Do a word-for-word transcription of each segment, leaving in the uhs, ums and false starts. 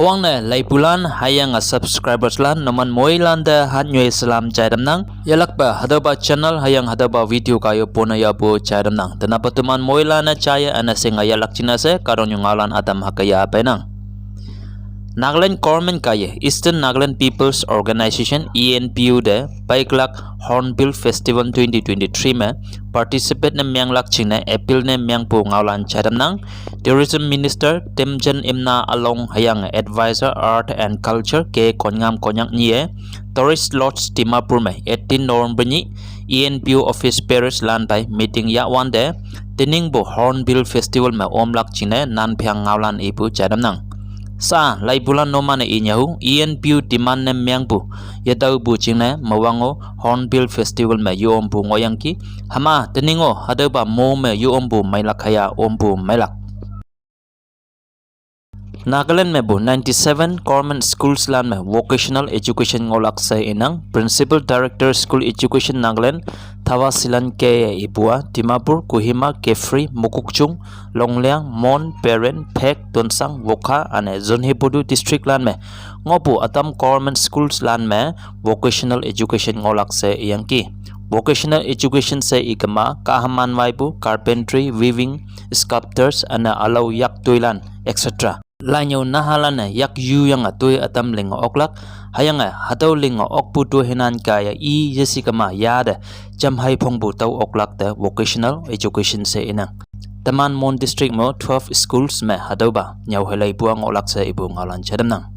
Wangne laipulan hüyange subscribers lan numan moilan te hannyoi salam jai tamnang. Yelakpe hatüopa channel hüyange hatüopa video kaiye pone yahpu jai tamnang. Tenapa teman moilan-e jaiye üne shinge yahlak jingne she kahtoknyu ngaolan ütam hüke yah peinang. Nagaland government kaiye Eastern Nagaland People's Organization, E N P O te peiklak Hornbill Festival twenty twenty-three me participate ne menglak jingne appeal ne mengpu ngaolan jai tamnang. Tourism Minister Temjen Imna Along hüyange Advisor Art and Culture K Konngam Konyak nyiye Tourist Lodge Dimapur me eighteen November nyih E N P O office bearers lan phei meeting yahwante, teningpu Hornbill Festival me omlak jingne nanpheang ngaolan ipu jai tamnang. Sa laipulan numan-e inyahu E N P O demand ne mengpu yetaopu jingne mewango Hornbill Festival me yo ompu ngohyangki. Hüma tening-o hatüopa mo me yo ompu meilak hüya ompu meilak. Nagaland mepu ninety-seven government schools lan me vocational education ngohlak she inang. Principal Director School Education Nagaland Thawasilan K-e ipu-a Dimapur, Kohima, Kiphire, Mokokchung, Longleng, Mon, Peren, Phek, Tuensang, Wokha üne Zunheboto district lan me ngohpu ütam government schools lan me vocational education ngohlak she iyangki. Vocational education she ikema kahhaman waipu carpentry, weaving, sculptors üne ülao yak toilan, et cetera. Lainyüo nahalan-e yak yuyange toi ütam linge oklak, hüyange hatüo linge okpu toi hinan kaiye i yesikema yate jamhei phongpu tüo oklak te vocational education she inang. Teman Mon district me twelve schools me hatüopa nyüo heleipu-a ngohlak she ipu ngaolan jai tamnang.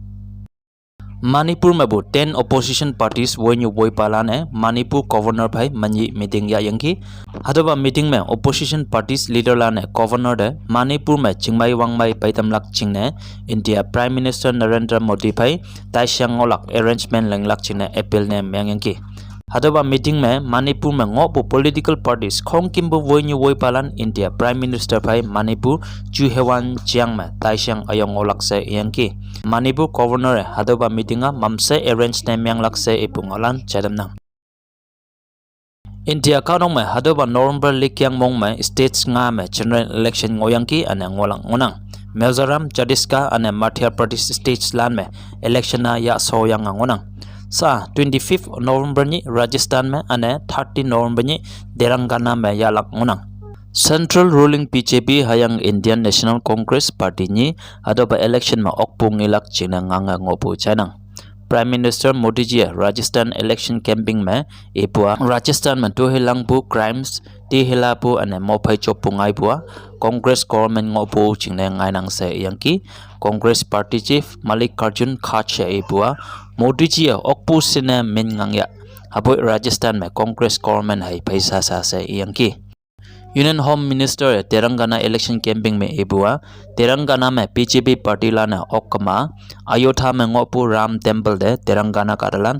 Manipur mepu ten opposition parties woinyu woipalan-e Manipur Governor phei menyih meeting yahyangki. Hatüopa meeting me opposition parties leader lan-e Governor te Manipur me chingmei wangmei peitamlak jingne India Prime Minister Narendra Modi phei taishang ngohlak arrangement linglak jingne appeal ne mengyangki. Hatüopa meeting me Manipur me ngohpu political parties khongkümpu woinyu woipalan India Prime Minister phei Manipur juhewan jiang me taishang üyong ngohlak she iyangki. Manipur Governor-e hatüopa meeting-a mamshe arrange ne menglak she ipu ngaolan jai tamnang. India kahtok me hatüopa November likyang mong me states nga me general election ngohyangki üne ngohlak ngohnang. Mizoram, Chhattisgarh üne Madhya Pradesh states lan me election-a yahshoyange ngohnang. Sa twenty-fifth November nyih Rajasthan me üne thirty November nyih Telangana me yahlak ngohnang. Central ruling B J P hüyange Indian National Congress Party nyi hatüopa election me okpu ngelak jingne ngange ngohpu jainang. Prime Minister Modi ji-e Rajasthan election campaign me ipu-a Rajasthan me tohilangpu crimes, tihilapu üne mophei joppu ngaipu-a Congress government ngohpu jingne ngainang she iyangki. Congress Party Chief Mallikarjun Kharge ipu-a Modi ji-e okpu shinne min ngang yah, hüpoi Rajasthan me Congress government hei pheisa sha she iyangki. Union Home Minister Telangana election campaign me ipu-a Telangana me B J P party lan-e okkema Ayodhya me ngohpu Ram Temple te Telangana kahtalan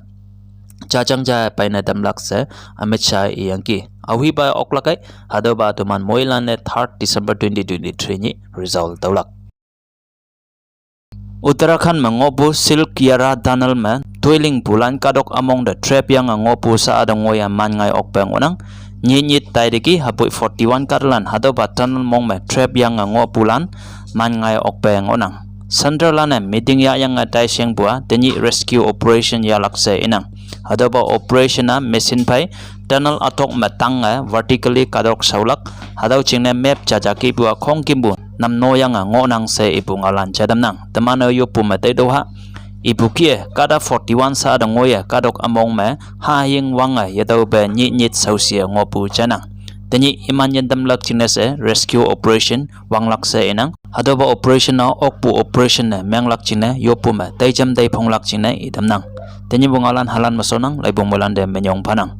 jajang ja peine tamlak she Amit Shah iyangki. Aohipa oklak kei, hatüopa teman moilan-e third December twenty twenty-three nyih result tüolak. Uttarakhand me ngohpu Silkyara tunnel me toilingpulan kahtok ümong te trap yange ngohpu sha-a te ngoiye man ngai okpe ngohnang. Nyit nyit taiteki hüpoi forty-one kahtalan hatüopa tunnel mong me trap yange ngohpulan man ngai okpe ngohnang. Centre lan-e meeting yahyange taishengpu-a tenyih rescue operation yahlak she inang. Hatüopa operation-a machine phei tunnel ütok me tange vertically kahtok shaolak, hatüo jingne map jaja kihpu-a khongkümpu namnoyange ngohnang she ipu ngaolan jai tamnang. Teman-e yoppu me taitüoh ha, ipu kih-e kahta forty-one sha-a te ngoiye kahtok ümong me haying wange yetüope nyit nyit shaoshi-e ngohpu jainang. Tenyih iman yin tamlak jingne she rescue operation wanglak she inang. Hatüopa operation-a okpu operation ne menglak jingne yoppu me teijam teiphonglak jingne itamnang. Tenyihpu ngaolan halan me shonnang, laipu moilan te minyong phanang.